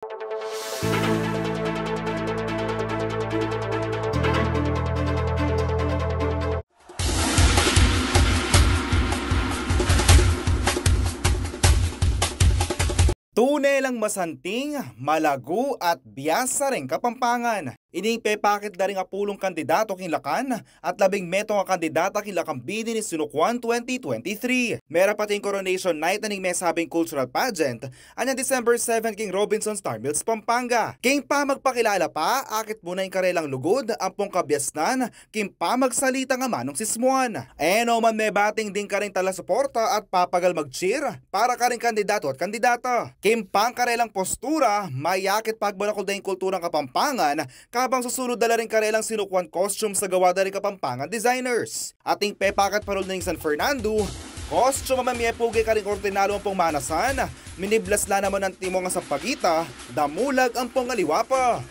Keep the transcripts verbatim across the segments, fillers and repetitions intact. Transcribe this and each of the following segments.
Tune lang masanting, malagu at biasa ring Kapampangan. Ining pepakit da ring apulung kandidato king Lakan at labing metung a kandidata king Lakang Bini ning Sinukuan twenty twenty-three. Merapat ing coronation night na ning mesabing cultural pageant anyang December seven king Robinsons Star Mills, Pampanga. King pamagpakilala pa, akit mu na ing karelang lugud ampong kabiasnan king pamagsalitang amanung sismuan. E no man mebating ding karing talasuporta at papagal mag-cheer para karing kandidato at kandidata. King pangkarelang postura, mayakit pagbanakul da ing kulturang Kapampangan kabang susunud da la ring karelang sinukuan costume a gawa da ring Kapampangan designers. Ating pepakat parul na ning San Fernando, costume a mamie puge karing ordinaryung pumanasan, miniblas la naman antimong a sampagita, damulag ampong aliwa pa.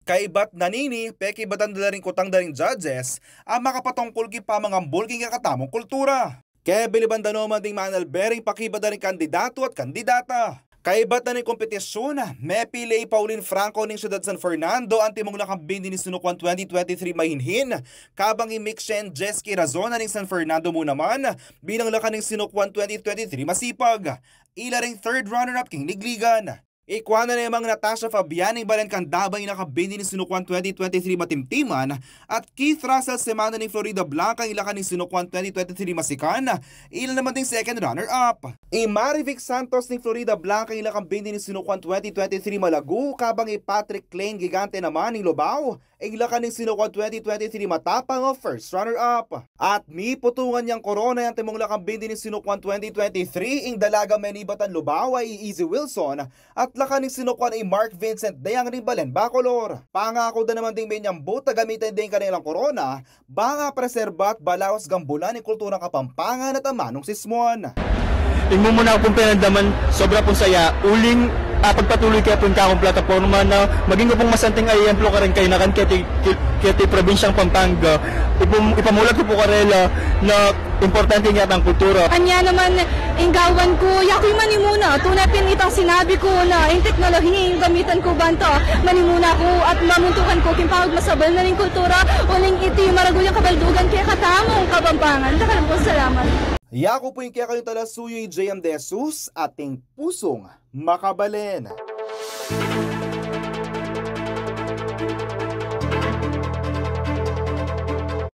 Kaibat na nini, pekibatan da la ring kutang da ring judges a makapatungkul king pamangambul king kekatamung kultura. Kebiliban da no man ding manalbe ring pakibat da ring kandidatu at kandidata. Kaibat na ning kompetisyun, mepili i Pauline Franco ning siyudad San Fernando antimong Lakang Bini ning Sinukuan twenty twenty-three mainhin, kabang i Mik Shen Jeski Razona ning San Fernando mu naman bilang Lakan ning Sinukuan twenty twenty-three masipag. Ila ring third runner-up king ligligan. Ikwa na ne mang Natasha Fabian ning Balen Candaba ing Lakang Bini ning Sinukuan twenty twenty-three matimtiman at Keith Russell Semana ning Floridablanca ing Lakan ning Sinukuan twenty twenty-three masikan, ila naman ding second runner-up. I Marivic Santos ning Floridablanca ing Lakang Bini ning Sinukuan twenty twenty-three malagu, kabang i Patrick Klein Gigante naman ning Lobao ing Lakan ning Sinukuan twenty twenty-three matapang a first runner-up. At miputungan yang korona yang antimong Lakang Bini ning Sinukuan twenty twenty-three ing dalagang menibatan Lobao a i Easy Wilson at Lakan ning Sinukuan i Mark Vincent Dayang ning Balen Bacolor. Pangaku da naman ding menyambut a gamitan da ing kanilang korona bang a preserba at balawas gambulan ing kulturang Kapampangan at amanung sismuan. Ing mumuna ku pung penandaman, sobra pung saya, uling, ah, pagpatuloy ke pu ing kakung plataporma na maging ku pung masanting a ehemplo karing kayanakan keti, keti probinsyang Pampanga. Ipum-, ipamulat ku pu karela na importante ing kekatang kultura. Anya naman, ing gawan ku, yaku ing manimuna. Tune pin itang sinabi ku na ing teknolohiya ing gamitan ku banta manimuna ku at mamuntukan ku king pamagmasabal na ning kultura, uling iti maragul yang kabaldugan kekatamung Kapampangan. Dakal pung salamat. Yaku pu ing kekayung talasuyu, i J M De Jesus, ating pusung makabalen.